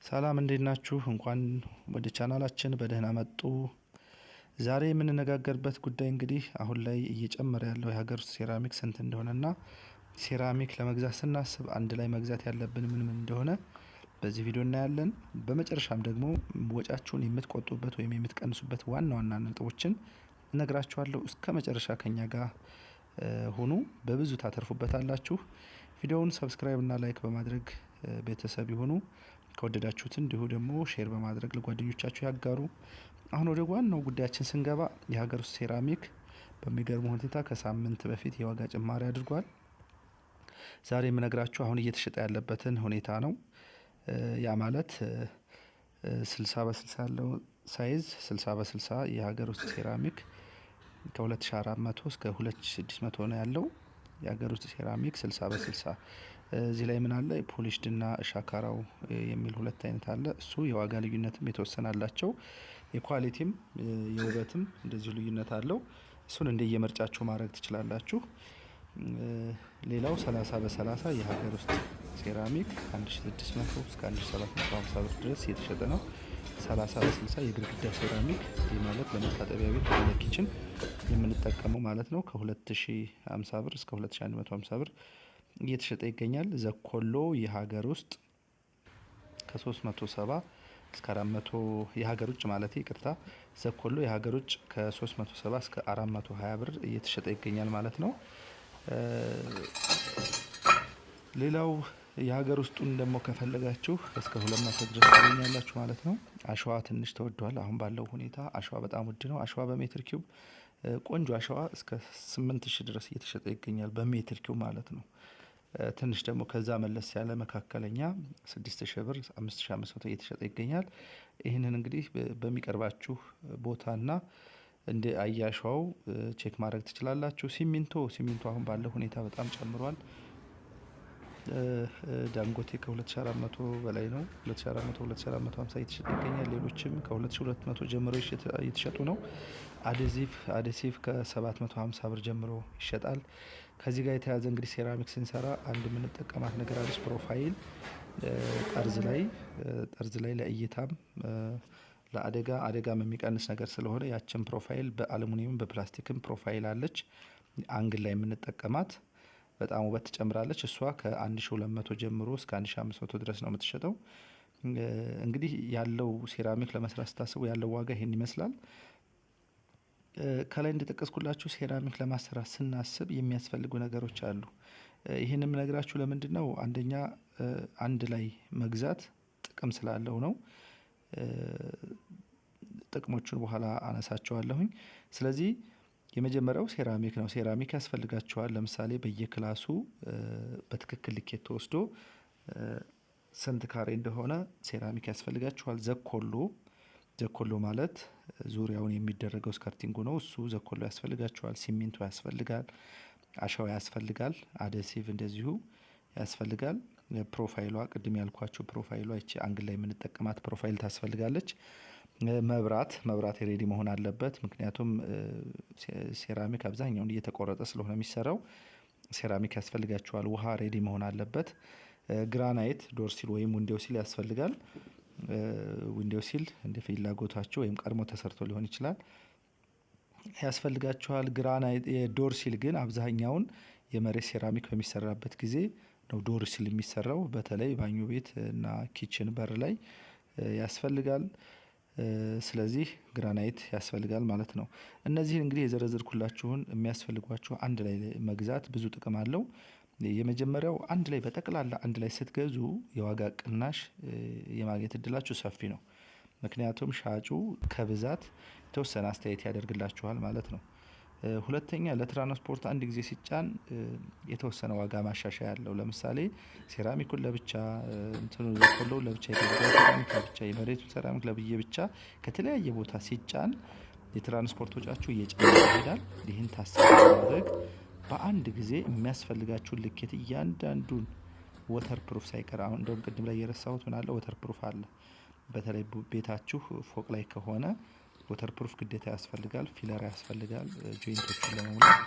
ሰላም እንዴት ናችሁ? እንኳን ወደ ቻናላችን በደህና መጡ። ዛሬ የምንነጋገርበት ጉዳይ እንግዲህ አሁን ላይ እየጨመረ ያለው የሀገር ውስጥ ሴራሚክ ስንት እንደሆነና ሴራሚክ ለመግዛት ስናስብ አንድ ላይ መግዛት ያለብን ምን ምን እንደሆነ በዚህ ቪዲዮ እናያለን። በመጨረሻም ደግሞ ወጪያችሁን የምትቆጥቡበት ወይም የምትቀንሱበት ዋና ዋና ነጥቦችን እነግራችኋለሁ። እስከ መጨረሻ ከኛ ጋር ሁኑ፣ በብዙ ታተርፉበታላችሁ። ቪዲዮውን subscribe እና like በማድረግ ቤተሰብ ይሁኑ። ከወደዳችሁት እንዲሁ ደግሞ share በማድረግ ለጓደኞቻችሁ ያጋሩ። አሁን ወደ ዋናው ጉዳያችን ስንገባ የሀገር ውስጥ ሴራሚክ በሚገርም ሁኔታ ከሳምንት በፊት የዋጋ ጭማሪ አድርጓል። ዛሬ የምነግራችሁ አሁን እየተሸጠ ያለበትን ሁኔታ ነው። ያ ማለት 60 በ60 ያለው size፣ 60 በ60 የሀገር ውስጥ ሴራሚክ ከ2400 እስከ 2600 ነው ያለው። የሀገር ውስጥ ሴራሚክ 60 በ60 እዚህ ላይ ምን አለ? Polished እና ሻካራው የሚል ሁለት አይነት አለ። እሱ የዋጋ ልዩነትም የተወሰነ አላቸው። የ quality ም የውበትም እንደዚሁ ልዩነት አለው። እሱን እንደየምርጫችሁ ማድረግ ትችላላችሁ። ሌላው 30 በ30 የሀገር ውስጥ ሴራሚክ 1600 እስከ 1750 ብር ድረስ እየተሸጠ ነው። 30 በ60 የግድግዳ ሴራሚክ፣ ይህ ማለት ለመታጠቢያ ቤት ወይ ለ kitchen የምንጠቀመው ማለት ነው። ከ2050 ብር እስከ 2150 ብር እየተሸጠ ይገኛል። ዘኮሎ የሀገር ውስጥ ከ370 እስከ 400፣ የሀገር ውጭ ማለት ይቅርታ፣ ዘኮሎ የሀገር ውጭ ከ370 እስከ 420 ብር እየተሸጠ ይገኛል ማለት ነው። ሌላው የሀገር ውስጡን ደግሞ ከፈለጋችሁ እስከ 200 ድረስ ታገኛላችሁ ማለት ነው። አሸዋ ትንሽ ተወዷል። አሁን ባለው ሁኔታ አሸዋ በጣም ውድ ነው። አሸዋ በሜትር ኪዩብ፣ ቆንጆ አሸዋ እስከ 8000 ድረስ እየተሸጠ ይገኛል በሜትር ኪዩብ ማለት ነው። ትንሽ ደግሞ ከዛ መለስ ያለ መካከለኛ 6000 ብር፣ 5500 እየተሸጠ ይገኛል። ይህንን እንግዲህ በሚቀርባችሁ ቦታና እንደ አያሸዋው check ማድረግ ትችላላችሁ። ሲሚንቶ አሁን ባለው ሁኔታ በጣም ጨምሯል። ዳንጎቴ ከ2400 በላይ ነው። 2400፣ 2450 እየተሸጠ ይገኛል። ሌሎችም ከ2200 ጀምሮ እየተሸጡ ነው። Adhesive ከ750 ብር ጀምሮ ይሸጣል። ከዚህ ጋር የተያያዘ እንግዲህ ሴራሚክ ስንሰራ አንድ የምንጠቀማት ነገር አለች። Profile ጠርዝ ላይ ለእይታም ለአደጋ አደጋም የሚቀንስ ነገር ስለሆነ ያችን profile በአሉሚኒየም በፕላስቲክም profile አለች። Angle ላይ የምንጠቀማት በጣም ውበት ትጨምራለች። እሷ ከ1200 ጀምሮ እስከ 1500 ድረስ ነው የምትሸጠው። እንግዲህ ያለው ሴራሚክ ለመስራት ስታስቡ ያለው ዋጋ ይሄን ይመስላል። ከላይ እንደጠቀስኩላችሁ ሴራሚክ ለማሰራት ስናስብ የሚያስፈልጉ ነገሮች አሉ። ይህንም ነገራችሁ ለምንድነው? አንደኛ አንድ ላይ መግዛት ጥቅም ስላለው ነው። ጥቅሞቹን በኋላ አነሳቸዋለሁኝ። ስለዚህ የመጀመሪያው ሴራሚክ ነው። ሴራሚክ ያስፈልጋችኋል። ለምሳሌ በየ class ኡ በትክክል ልኬት ተወስዶ ስንት ካሬ እንደሆነ ሴራሚክ ያስፈልጋችኋል። ዘኮሎ ማለት ዙሪያውን የሚደረገው skirting ኡ ነው። እሱ ዘኮሎ ያስፈልጋችኋል። ሲሚንቶ ያስፈልጋል። አሸዋ ያስፈልጋል። Adhesive እንደዚሁ ያስፈልጋል። Profile ኧ፣ ቅድም ያልኳችሁ profile ኧ፣ ይቺ angle ላይ የምንጠቀማት profile ታስፈልጋለች። መብራት ready መሆን አለበት። ምክንያቱም ሴራሚክ አብዛኛውን እየተቆረጠ ስለሆነ የሚሰራው ሴራሚክ ያስፈልጋችኋል። ውሃ ready መሆን አለበት። Granite door sill ወይም window sill ያስፈልጋል። Window sill እንደ ፍላጎታችሁ ወይም ቀድሞ ተሰርቶ ሊሆን ይችላል ያስፈልጋችኋል። Granite የ door sill ግን አብዛኛውን የመሬት ሴራሚክ በሚሰራበት ጊዜ ነው door sill የሚሰራው። በተለይ ባኞ ቤት እና kitchen በር ላይ ያስፈልጋል። ስለዚህ ግራናይት ያስፈልጋል ማለት ነው። እነዚህን እንግዲህ የዘረዘርኩላችሁን የሚያስፈልጓችሁ አንድ ላይ መግዛት ብዙ ጥቅም አለው። የመጀመሪያው አንድ ላይ በጠቅላላ አንድ ላይ ስትገዙ የዋጋ ቅናሽ የማግኘት እድላችሁ ሰፊ ነው። ምክንያቱም ሻጩ ከብዛት የተወሰነ አስተያየት ያደርግላችኋል ማለት ነው። ሁለተኛ ለትራንስፖርት አንድ ጊዜ ሲጫን የተወሰነ ዋጋ ማሻሻያ አለው። ለምሳሌ ሴራሚኩን ለብቻ፣ እንትኑ ዘኮሎውን ለብቻ፣ የግድግዳው ሴራሚክ ለብቻ፣ የመሬቱ ሴራሚክ ለብዬ ብቻ ከተለያየ ቦታ ሲጫን የትራንስፖርት ወጪያችሁ እየጨመረ ይሄዳል። ይህን ታሳቢ በማድረግ በአንድ ጊዜ የሚያስፈልጋችሁን ልኬት እያንዳንዱን waterproof ሳይቀር፣ አሁን እንደውም ቅድም ላይ የረሳሁት ምን አለ፣ waterproof አለ። በተለይ ቤታችሁ ፎቅ ላይ ከሆነ waterproof ግዴታ ያስፈልጋል። Filler ያስፈልጋል joint ኦችን ለመሙላት።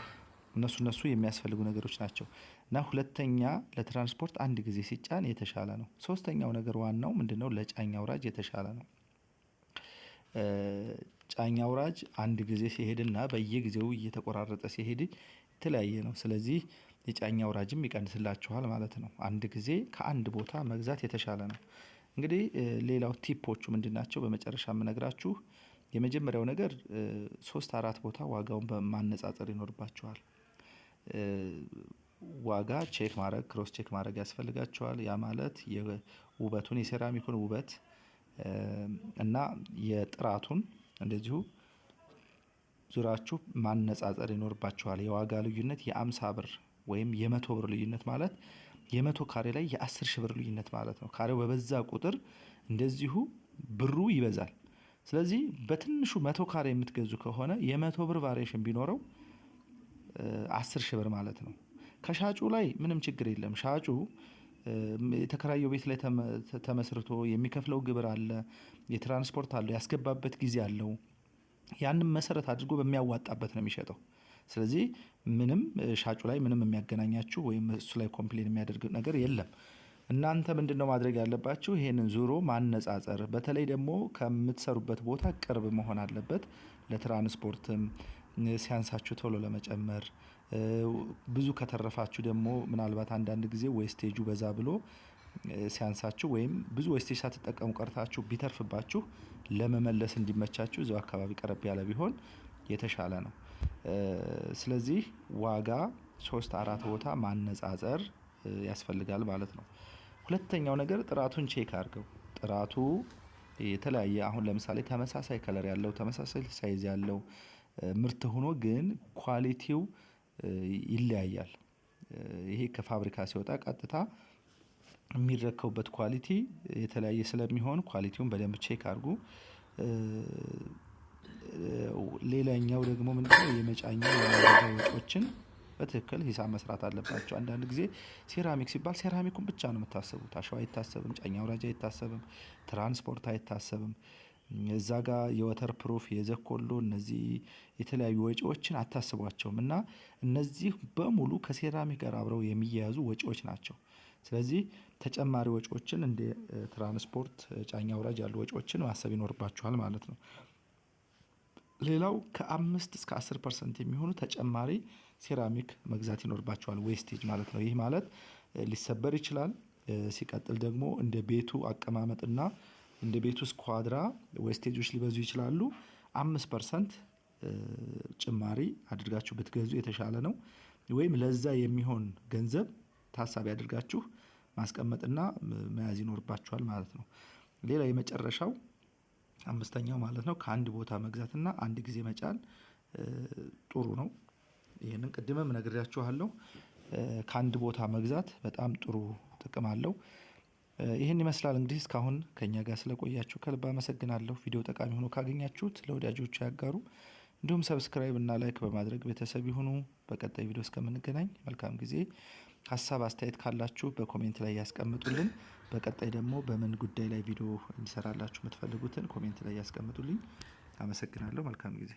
እነሱ የሚያስፈልጉ ነገሮች ናቸው። እና ሁለተኛ ለትራንስፖርት አንድ ጊዜ ሲጫን የተሻለ ነው። ሶስተኛው ነገር ዋናው ምንድነው? ለጫኝ አውራጅ የተሻለ ነው። ጫኝ አውራጅ አንድ ጊዜ ሲሄድና በየጊዜው እየተቆራረጠ ሲሄድ የተለያየ ነው። ስለዚህ የጫኝ አውራጅም ይቀንስላችኋል ማለት ነው። አንድ ጊዜ ከአንድ ቦታ መግዛት የተሻለ ነው። እንግዲህ ሌላው tip ኦቹ ምንድን ናቸው? በመጨረሻ የምነግራችሁ የመጀመሪያው ነገር ሶስት አራት ቦታ ዋጋውን በማነጻጸር ይኖርባችኋል። ዋጋ check ማድረግ፣ cross check ማድረግ ያስፈልጋችኋል። ያ ማለት የውበቱን፣ የሴራሚኩን ውበት እና የጥራቱን እንደዚሁ ዙራችሁ ማነጻጸር ይኖርባችኋል። የዋጋ ልዩነት የ50 ብር ወይም የ100 ብር ልዩነት ማለት የ100 ካሬ ላይ የ10,000 ብር ልዩነት ማለት ነው። ካሬው በበዛ ቁጥር እንደዚሁ ብሩ ይበዛል። ስለዚህ በትንሹ 100 ካሬ የምትገዙ ከሆነ የ100 ብር variation ቢኖረው 10,000 ብር ማለት ነው። ከሻጩ ላይ ምንም ችግር የለም። ሻጩ የተከራየው ቤት ላይ ተመስርቶ የሚከፍለው ግብር አለ፣ የትራንስፖርት አለው፣ ያስገባበት ጊዜ አለው። ያንን መሰረት አድርጎ በሚያዋጣበት ነው የሚሸጠው። ስለዚህ ምንም ሻጩ ላይ ምንም የሚያገናኛችሁ ወይም እሱ ላይ complain የሚያደርግ ነገር የለም። እናንተ ምንድነው ማድረግ ያለባችሁ? ይሄንን ዙሮ ማነጻጸር፣ በተለይ ደግሞ ከምትሰሩበት ቦታ ቅርብ መሆን አለበት። ለትራንስፖርትም ሲያንሳችሁ ቶሎ ለመጨመር፣ ብዙ ከተረፋችሁ ደግሞ ምናልባት አንዳንድ ጊዜ wastage ኡ በዛ ብሎ ሲያንሳችሁ ወይም ብዙ wastage ሳትጠቀሙ ቀርታችሁ ቢተርፍባችሁ ለመመለስ እንዲመቻችሁ እዛው አካባቢ ቀረብ ያለ ቢሆን የተሻለ ነው። ስለዚህ ዋጋ ሶስት አራት ቦታ ማነጻጸር ያስፈልጋል ማለት ነው። ሁለተኛው ነገር ጥራቱን check አድርገው። ጥራቱ የተለያየ፣ አሁን ለምሳሌ ተመሳሳይ color ያለው፣ ተመሳሳይ size ያለው ምርት ሆኖ ግን quality ው ይለያያል። ይሄ ከፋብሪካ ሲወጣ ቀጥታ የሚረከቡበት quality የተለያየ ስለሚሆን quality ውን በደንብ check አድርጉ። ሌላኛው ደግሞ ምንድነው? የመጫኛ የማውረጃ ወጪዎችን በትክክል ሂሳብ መስራት አለባቸው። አንዳንድ ጊዜ ሴራሚክ ሲባል ሴራሚኩን ብቻ ነው የምታስቡት። አሸዋ አይታሰብም፣ ጫኝ አውራጅ አይታሰብም፣ ትራንስፖርት አይታሰብም። እዛ ጋር የ waterproof፣ የዘኮሎ እነዚህ የተለያዩ ወጪዎችን አታስቧቸውም። እና እነዚህ በሙሉ ከሴራሚክ ጋር አብረው የሚያያዙ ወጪዎች ናቸው። ስለዚህ ተጨማሪ ወጪዎችን እንደ ትራንስፖርት፣ ጫኝ አውራጅ ያሉ ወጪዎችን ማሰብ ይኖርባችኋል ማለት ነው። ሌላው ከ5 እስከ 10% የሚሆኑ ተጨማሪ ሴራሚክ መግዛት ይኖርባችኋል፣ wastage ማለት ነው። ይህ ማለት ሊሰበር ይችላል። ሲቀጥል ደግሞ እንደ ቤቱ አቀማመጥና እንደ ቤቱ ስኳድራ wastage ኦች ሊበዙ ይችላሉ። 5% ጭማሪ አድርጋችሁ ብትገዙ የተሻለ ነው። ወይም ለዛ የሚሆን ገንዘብ ታሳቢ አድርጋችሁ ማስቀመጥና መያዝ ይኖርባችኋል ማለት ነው። ሌላ የመጨረሻው አምስተኛው ማለት ነው፣ ከአንድ ቦታ መግዛትና አንድ ጊዜ መጫን ጥሩ ነው። ይህንን ቅድምም ነግሬያችኋለሁ። ከአንድ ቦታ መግዛት በጣም ጥሩ ጥቅም አለው። ይህን ይመስላል። እንግዲህ እስካሁን ከእኛ ጋር ስለቆያችሁ ከልብ አመሰግናለሁ። ቪዲዮ ጠቃሚ ሆኖ ካገኛችሁት ለወዳጆች ያጋሩ። እንዲሁም subscribe እና like በማድረግ ቤተሰብ ይሁኑ። በቀጣይ ቪዲዮ እስከምንገናኝ መልካም ጊዜ። ሀሳብ አስተያየት ካላችሁ በ comment ላይ ያስቀምጡልን። በቀጣይ ደግሞ በምን ጉዳይ ላይ ቪዲዮ እንዲሰራላችሁ የምትፈልጉትን comment ላይ ያስቀምጡልኝ። አመሰግናለሁ። መልካም ጊዜ።